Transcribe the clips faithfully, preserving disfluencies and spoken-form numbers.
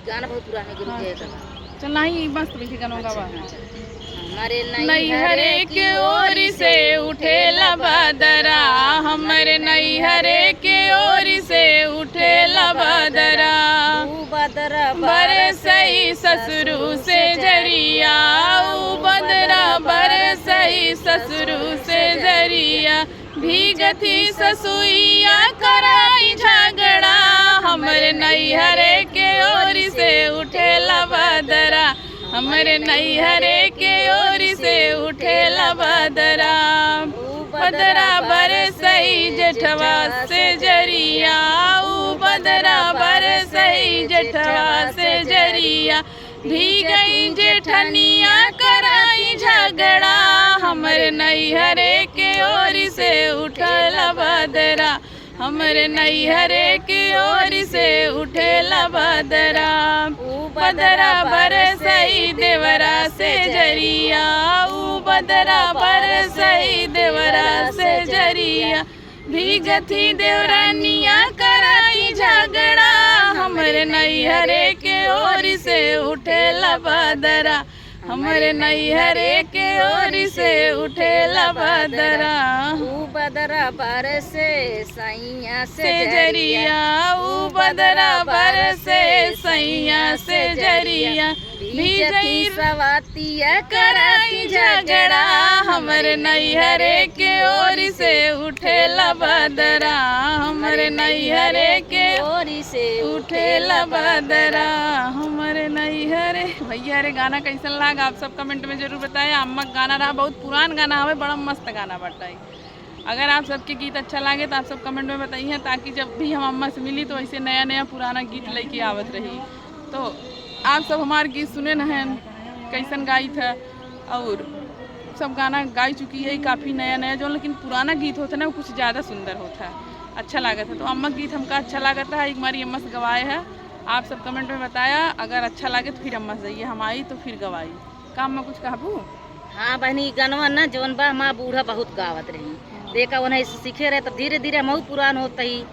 गाना बहुत पुराने गुरु हाँ, के है। चल, नहीं, मस्त बैठी गाना गावा। अच्छा, अच्छा। हमरे नैहरे के ओर से उठेला बदरा, हमरे नैहरे के ओर से उठेला बदरा। ऊ बदरा बरसई ससुरू से जरिया, ऊ बदरा बरसई ससुरू से जरिया। भीगथी ससुइया कराई झगड़ा, हमरे नैहरे के ओर से उठेला बदरा, हमरे नैहरे के ओर से उठेला बदरा। बदरा बरसई जेठवा से जरिया, ऊ बदरा बरसई जेठवा से जरिया। भीगई जेठनिया कराई झगड़ा, हमरे नैहरे के ओर से उठेला बदरा, हमरे नैहरे के ओर से उठेला बदरा। ऊ बदरा बरसई देवरा से जरिया, ऊ बदरा बरसई देवरा से जरिया। भीगथी देवरानिया कराई झगड़ा, हमरे नैहरे के ओर से उठेला बदरा, हमरे नैहरे के ओर से उठेला बदरा। ऊ बदरा बरसे सैया से से जरिया, जरिया, ऊ बदरा बरसे सैया से जरिया। भीजती सवातिया कराई झगड़ा, हमरे नैहरे के ओर से उठेला बदरा, हमरे नैहरे के ओर से उठेला बदरा, हमरे नैहरे। भैया रे गाना कैसन लाग, आप सब कमेंट में जरूर बताएं। अम्मा का गाना रहा, बहुत पुरान गाना हवे, बड़ा मस्त गाना बाटे। अगर आप सबके गीत अच्छा लागे तो आप सब कमेंट में बताइए, ताकि जब भी हम अम्मा से मिली तो ऐसे नया नया पुराना गीत लेके आवत रही। तो आप सब हमार गीत सुने न हैं, कैसन गाई था, और सब गाना गाई चुकी है काफ़ी नया नया जो, लेकिन पुराना गीत होता ना, वो कुछ ज़्यादा सुंदर होता, अच्छा लागत है। तो अम्मा गीत हमका अच्छा लागत है, एक बारी अम्मा से गवाए है। आप सब कमेंट में बताया, अगर अच्छा लागे तो फिर अम्मा से जाइए, हम आई तो फिर गवाई। का अम्मा कुछ कहबू? हाँ बहनी, ई गनवा ना जौन बा, हमार बूढ़ा बहुत गावत रही। देखा, उन्हें सीखे रहे, तब धीरे धीरे हमहू पुरान होत ही,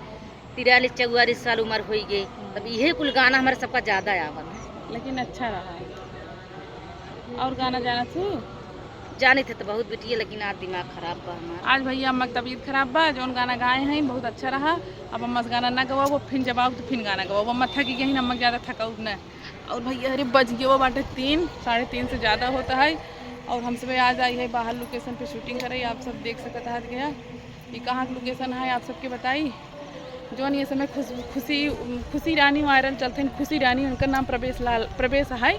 तिरालीस चौवालीस साल उम्र होई गई, तब इहे कुल गाना हमारे सबका ज्यादा आवत है। लेकिन अच्छा रहा। और गाना जाना तू? जानी थे तो बहुत बिटिया, लेकिन आज दिमाग खराब बा हमार। आज भैया अम्मा की तबीयत खराब बा, जौन गाना गाए हैं बहुत अच्छा रहा। अब अम्मा से गाना ना गवाओ, फिर जब आओ तो फिर गाना गवाओ। अम्मा थकी गई, अम्मा ज्यादा थकाऊ ना। और भैया, अरे, बज गया, वो बाटे तीन, साढ़े तीन से ज़्यादा होता है। और हम सब आज आई है बाहर लोकेशन पे शूटिंग करे, आप सब देख सकत है गया। ये कहाँ के लोकेशन है, आप सबके बताई। जौन ये समय खुश-, खुशी, खुशी रानी वायरल चलते हैं, खुशी रानी, उनका नाम प्रवेश लाल, प्रवेश है।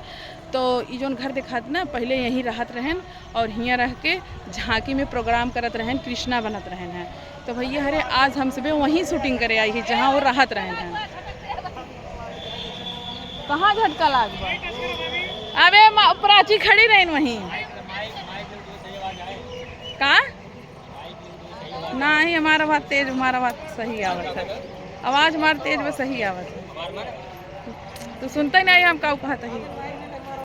तो ये जौन घर दिखात ना, पहले यहीं रहत रहन और हियाँ रह के झांकी में प्रोग्राम करत रहन, कृष्णा बनत रहन है। तो भैया हरे, आज हम सबे वहीं शूटिंग करे आई ही, जहाँ वो रहत रहन है। कहाँ झटका लाग बा? अबे मा-, प्राची खड़ी रहिन वहीं। का? नाही, हमारा बात तेज, हमारा बात सही आवत है। आवाज हमार तेज बा, सही आवत है। तू सुनते नहीं, हम का कहत ही।